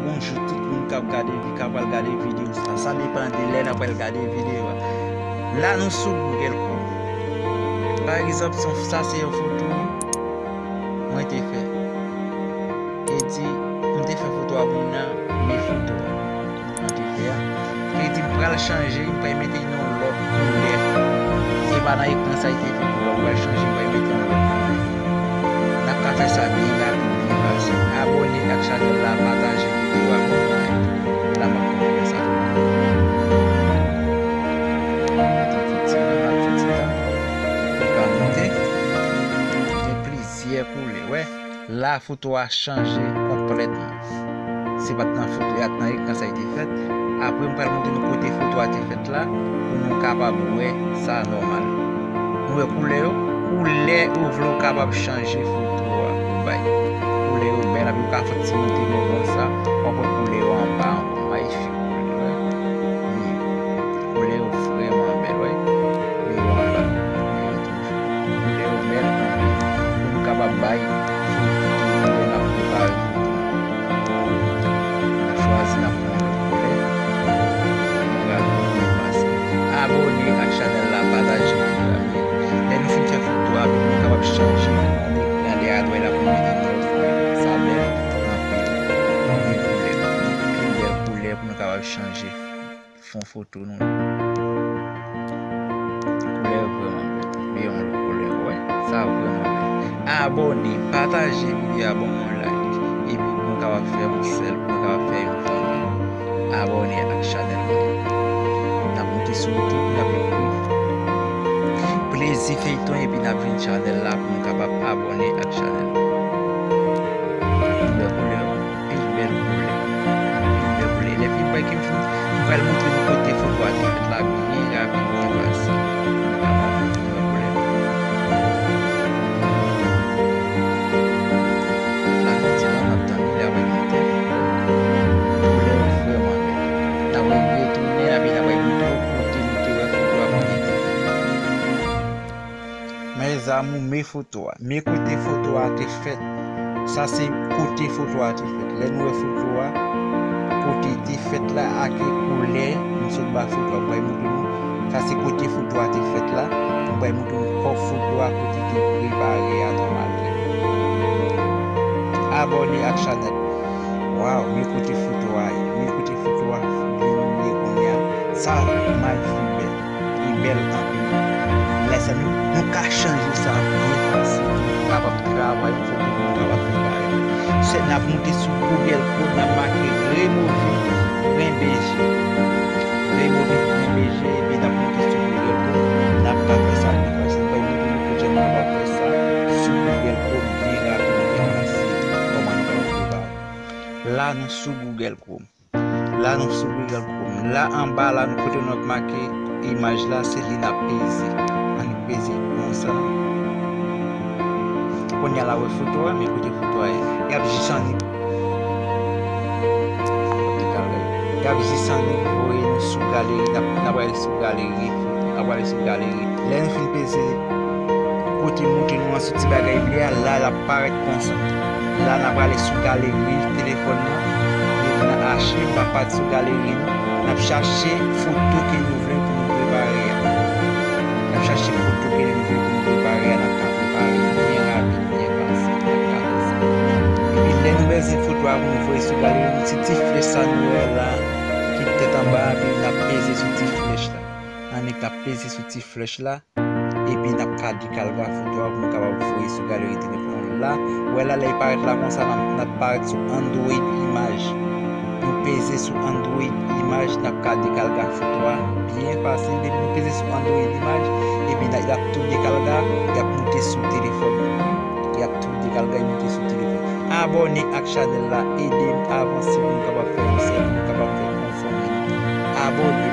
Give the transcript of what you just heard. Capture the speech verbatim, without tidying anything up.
Bonjou tout moun k ap gade, k ap pral gade videyo sa. Sa depann de lè n ap pral gade videyo a. La nou sou Google Chrome. Pa egzanp, sa se yon foto mwen te fè. E di, m te fè foto a pou moun nan, men foto a mwen te fè a. E di, m pral chanje, m pral mete yon lòt koulè. Se pa nan ekran sa li te fè koulè, m pral chanje, m pral mete yon lòt koulè. N ap ka fè sa byen rapid, byen fasil. Abòne ak chanèl la, pataje videyo a pou moun. La m ap fè sa. Mete yon ti ran, m ap fè ti tan. Li ka monte. Gen plizyè koulè, wè. La foto a chanje konplètman. Se pa t nan foto a, t nan ekran sa li te fèt. Apre, m pral montre nou kote foto a te fèt la, pou nou kapab wè sa nòmal. Nou wè koulè yo? Koulè ou vle ou kapab chanje foto a pou bay. Koulè yo bèl, epi ou ka fè ti moute bon konsa, w ap wè koulè yo anba ankò. Mayifik koulè, wè. Wi. Koulè yo vrèman bèl, wè. Koulè yo anba. Koulè yo toujou. Koulè yo bèl anpil. Pou nou kapab bay foto nou lè n ap prepare foto. N ap chwazi, n ap pran yon lòt koulè. Byen rapid, byen fasil. Abòne ak chanèl la, pataje videyo a. Lè nou fin fè foto a, pou nou kapab chanje nan ekran dèyè a dwèt la pou nou mete yon lòt koulè. Sa bèl anpil. Yon koulè, yon pi bèl koulè pou nou kapab chanje fon foto nou. Koulè yo vrèman bèl. Men yon lòt koulè, wè. Sa vrèman bèl. Abòne, pataje videyo a, ban m yon like. Epi pou nou kapab fè yon sèl, pou nou kapab fè yon fanmi. Abòne ak chanèl mwen. N ap monte sou YouTube, n ap ekri Plezi Feyton, epi n ap jwenn chanèl la pou nou kapab abòne ak chanèl mwen. Koulè, koulè. Pi bèl koulè. Pi bèl koulè. Lè fim bay ke m fin, m pral montre nou kote foto a te fèt la byen rapid, byen fasil. Pou nou kapab wè koulè. La fè ti tan n ap tann li, la pral monte. Koulè yo vrèman bèl. N ap retounen, epi n ap montre w kote nou te wè foto a kote te fèt. Mes amours, men foto a. Men kote foto a te fèt. Sa se kote foto a te fèt. Lè nou wè foto a, kote te fèt la ak koulè, m sot ba foto a, m pral montre nou. Sa se kote foto a te fèt la. M pral montre nou kò foto a kote te prepare a nòmal. Abòne ak chanèl. Waw, men kote foto a ye. Men kote foto a byen ye kounye a. Sa mayifik bèl. Li bèl anpil. Lè sa nou, nou ka chanje sa byen fasil. Nou kapab travay yon foto pou nou kapab fè bagay. Se n ap monte sou Google Chrome, n ap make remove grenn beje. Remove grenn beje, epi n ap monte sou Google Chrome. N ap ka fè sa byen fasil. Mwen montre nou kote nou kapab fè sa sou Google Chrome byen rapid, byen fasil. Kòman nou kapab fè bagay. La nou sou Google Chrome. La nou sou Google Chrome. La anba la nou kote nou ap make imaj la, se li n ap peze. Annik peze konsa. Kounye a la wè foto a, men kote foto a ye. Y ap jis annik. Y ap jis annik voye nou sou galeri. N ap, n ap ale sou galeri. N ap ale sou galeri. Lè nou fin peze kote montre nou an sou ti bagay ble a, la l ap parèt konsa. La n ap ale sou galeri telefòn nan. Epi nan achiv, n ap pati sou galeri nou. N ap chache foto ke nou vle pou nou prepare a. N ap chache foto ke nou vle pou nou prepare a, n ap ka prepare byen rapid, byen fasil. N ap ka fè sa. Epi lè nou bezwen foto a pou nou voye sou galeri nou, se ti flèch sa nou wè la, ki tèt anba a, epi n ap peze sou ti flèch la. Annik n ap peze sou ti flèch la. Epi n ap ka dekalga foto a pou nou kapab voye sou galeri telefòn la. Wè la, lè l parèt la konsa, n ap, n ap parèt sou Android Image. Nou peze sou Android Image, n ap ka dekalga foto a byen fasil. Depi nou peze sou Android Image, epi n ap, l ap tou dekalga, l ap moute sou telefòn nou. L ap tou dekalga, l moute sou telefòn. Abòne ak chanèl la, ede m avanse pou nou kapab fè yon sèl, pou nou kapab fè yon fanmi. Abòne,